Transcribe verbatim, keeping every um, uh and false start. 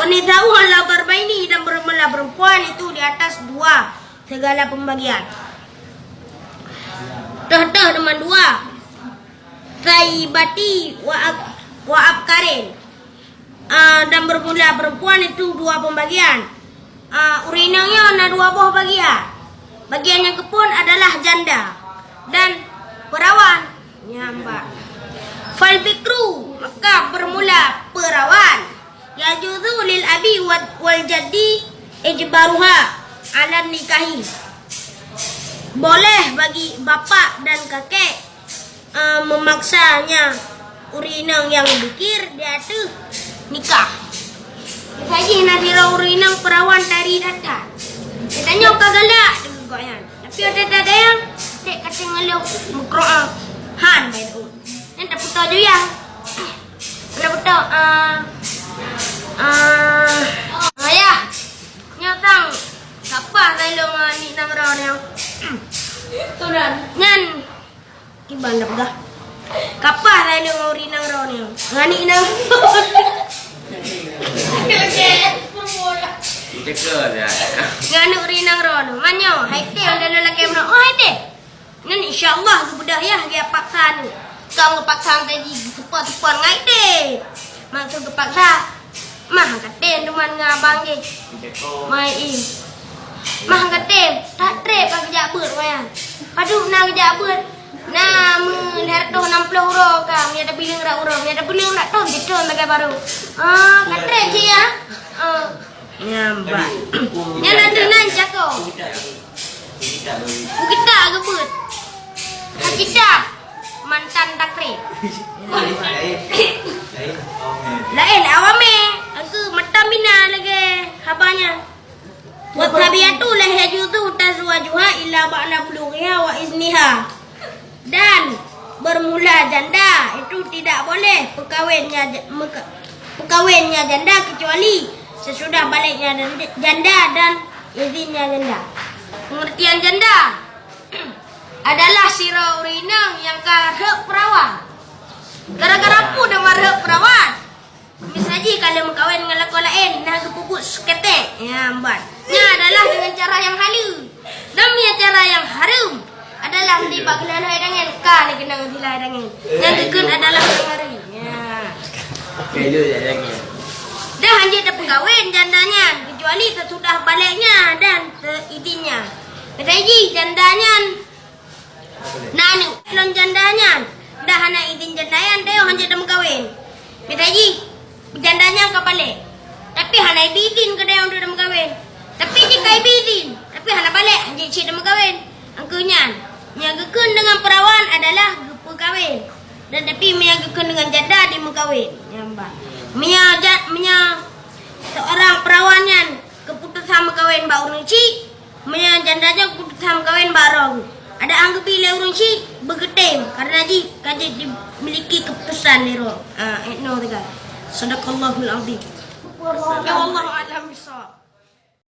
Nisa'u ala darbaini, dan bermula perempuan itu di atas dua segala pembagian. Teuh-teuh teuma dua. Saibati wa ab-, wa abkarin. Ah, dan bermula perempuan itu dua pembagian. Ah, ureueng inong nyoe na dua boh bagian. Bagian nyang keuphon adalah janda dan perawan. Nyan bah. Fal bikru, maka bermula perawan. Yajuzu lil abi wa-, wal jaddi ijbaruha ala nikahi. Boleh bagi bapak dan kakek, eh, memaksanya ureueng inong nyang bikir di ateueh nikah. Miseujih na sidroe ureueng inong perawan dari data. Geutanyoe ka galak deungon gobnyan. Tapi watèe tadayang, tek katé ngeuluh meukeurok, han bacut. Nyan tapeutoe juyah. Tapeutoe, ah, ah, ayah. Nyoe tang, kapah tayue ngon aneuk inong droeneuh. Nyan, kiban dah peugah. Kapah tayue ngon ureueng inong droeneuh. Ngon aneuk inong. Ngon ureueng inong droeneuh. Man nyoe, hai teh, ôn lôn lakèe meunoe. Oh, hai teh. Nyan insya Allah geubeudôh yah, geupaksa nyoe. Kong geupaksa tadi, geuseupôt-seupôt ngon hai teh. Maksud geupaksa, mah katem teuma ngon abang jih. Mai i. Mah katem, that trép ka geujak beuet wayang. Padub na geujak beuet. Na meulihat toh nam ploh uroe ka, meunyo tapileung rak uroe, meunyo tapileung rak thon, jithon lagèe barô. Ah, ka trép cit ya. Ah. Nyan bah. Nyan ateueh nan cako. Bukita geubeuet. Hakita mantan takrib. Laén awamé, aku mata mina lagèe haba nyan. Wa tabiatu la yajuzu tazwajuha illa ba'da bulughiha wa izniha. Dan bermula janda itu tidak boleh peukawennya ja-, meuka-, peukawennya janda kecuali sesudah baliknya dan-, janda dan izinnya janda. Pengertian janda adalah sidroe ureueng inong nyang ka rhot peurawan. Gara-gara peue teuma rhot peurawan? Miseujih ka lheueh meukawen ngon lakoe laén, na geupeubuet seuketek. Nyan ban. Nyan adalah dengan cara nyang haleue. Dan meunyo cara nyang hareuem adalah di bak geulah hai dangén, ka lé keunong di lai dangén. Nyang geukheun adalah nyang hareuem. Ya. Dan hanjeuet tapeukawen janda nyan, kecuali sesudah baliknya dan seizinnya. Miseujih janda nyan na aneuk lôn janda nyan, dah hana izin janda nyan, tayue hanjeuet tameukawen. Miseujih janda nyan ka balek, tapi hana ibi izin keu tayue untuk tameukawen. Tapi jih ka ibi izin, tapi hana balek, hanjeuet cit tameukawen. Angkeu nyan, nyang geukheun deungon peurawan adalah geupeukawen. Dan tapi meunyo geukheun deungon janda, dimeukawen. Nyan bah. Meunyo ja-, meunyo seurang peurawan nyan keuputosan meukawen bak ureueng chik, meunyo janda nyan keuputosan meukawen bak droe, adak han geubi lé ureueng chik, beugeutem, karena jih ka jeuet dimiliki keuputosan lé droe. Ah, eh, no teuga. Sadaqallahul azim. Ya, wallahu a'lam bishawab.